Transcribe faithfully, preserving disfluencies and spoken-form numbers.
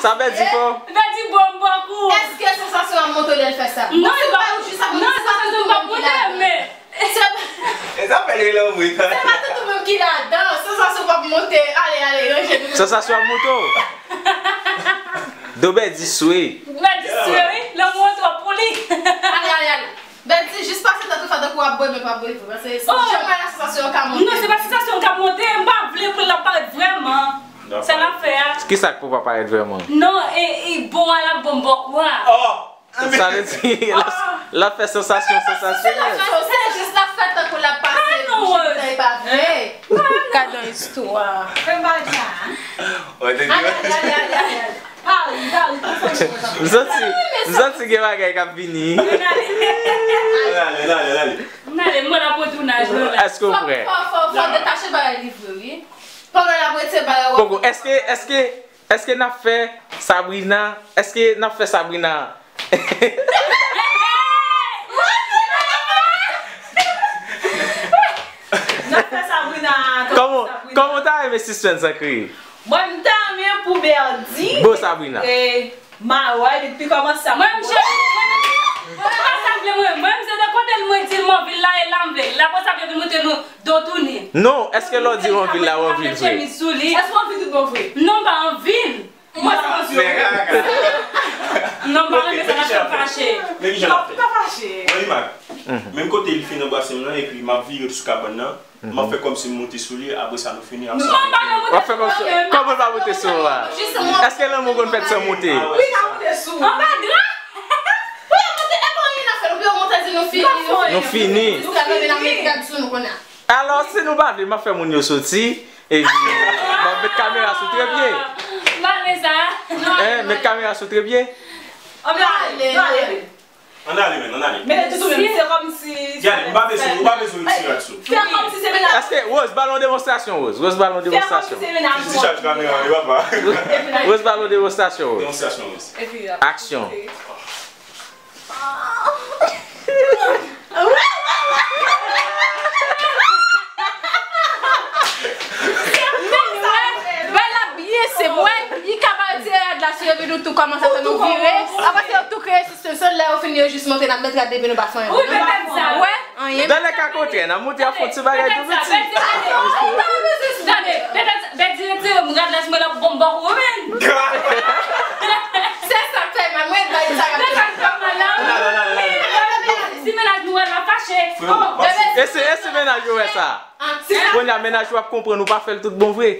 Sa Bèdi fè w? Bèdi bon bòk ou. Èske sansasyon ap monte lè l fè sa? Non, li pa, non, sansasyon pa monte, men. E sa fè l rele w mwen. Se pa tout ou menm ki ladan. Sansasyon p ap monte. Ale, ale, ranje nou. Sansasyon ap monte w. Do Bèdi swe. Bèdi swe, wi. Lanmou an twòp pou li. Ale, ale, ale. Bèdi, jis pase tèt ou fè tankou w ap bwè, men pa bwè vre. Paske si janm wè la sansasyon an ka monte. Non, se pa sansasyon an ka monte, m pa vle pou l ap parèt vrèman. Sa l ap fè a. Kisa k pou pa parèt vrèman? Non, e, e bon a l ap bon bòk ou a. Sa vle di, l ap, l ap fè sansasyon, sansasyon. Se jis l ap fè tankou l ap pase bouch li, men e pa vre. Gad yon istwa. Fè m pa di a. Ale, ale, ale, ale, ale. M santi, m santi gen bagay k ap vini. Ann ale, ann ale, ann ale. Ann ale, mwen la pou tounaj nou la. Èske w prè? Fò, fò, fò detache bagay li vre, wi. Pandan l ap retire bagay w ap. Poko, èske, èske, èske n ap fè Sabrina, èske n ap fè Sabrina? N ap fè Sabrina. Kòman, kòman w ta renmen sispens an kreye? Mwen, m ta renmen pou Bèdi. Bon, Sabrina. E, ma, wè, depi kòmanse sa. Mwen, m chèche, mwen, mwen, mwen, pa sa m vle, mwen. Mwen, m se de kote l, mwen di l m anvi l la, e la m vle. La, apre sa, vle vin montre nou do tounen. Non, èske lè w di w anvi l la, w anvi l vre? Èske w anvi tout bon vre? Non, m pa anvi l. Mwen, se yon... Non, m pa renmen sa, n ap fè m fache. Men kijan l ap fè? Mwen, li mak. Menm kote li fin anbrase m nan, epi m ap vire sou kabann nan. M ap fè kòmsi m monte sou li, apre sa nou fini, ap... Non, m pa ka monte sou mwen menm. W ap fè kòmsi, kòman l pa monte sou ou a? Èske lanmou konn fèt san monte? Wi, ka monte sou. Anba dra. Wi, monte, e pa anyen n ap fè, nou pi monte di nou fini. Nou fini. Jiska leve n ap met rad sou nou kounye a. Alò, si nou pa vle, m ap fè moun yo soti, epi m ap met kamera sou trepye. M pa vle sa. Hein, met kamera sou trepye. Ann ale, ann ale. Ann ale, men, ann ale. Men tout ou menm, se kòmsi... Gade, m pa bezwen, ou pa bezwen retire rad sou. Fè kòmsi se mennaj. Èske, Rose, ba l yon demonstrasyon, Rose. Rose, ba l yon demonstrasyon. Fè kòmsi se mennaj. Ti chaj kamera, wi, papa. Rose, ba l yon demonstrasyon, Rose. Demonstrasyon, Rose. Aksyon. Men wè, wè l ap byen senp, wè, li ka pa retire rad la sou epi nou tou kòmanse fè nou vire. Apre sa yo tou kreye sispens, lè yo fin yo jis monte n ap met rad epi nou pa fè anyen. Wi, petèt sa. Wè, anyen. Dan le ka kontrè, n ap monte a fon ti bagay tou piti. Petèt sa, petèt sa. Gade, petèt sa. Bèdi retire m rad la sou mwen, l ap bon bòk ou menm. Se sa k fè mal, mwen bay sa. Se sa k fè mal la. Si mennaj nou wè l ap fache. E si, e si mennaj yo wè sa? Kounye a mennaj ou ap konprann ou pa fè l tout bon vre.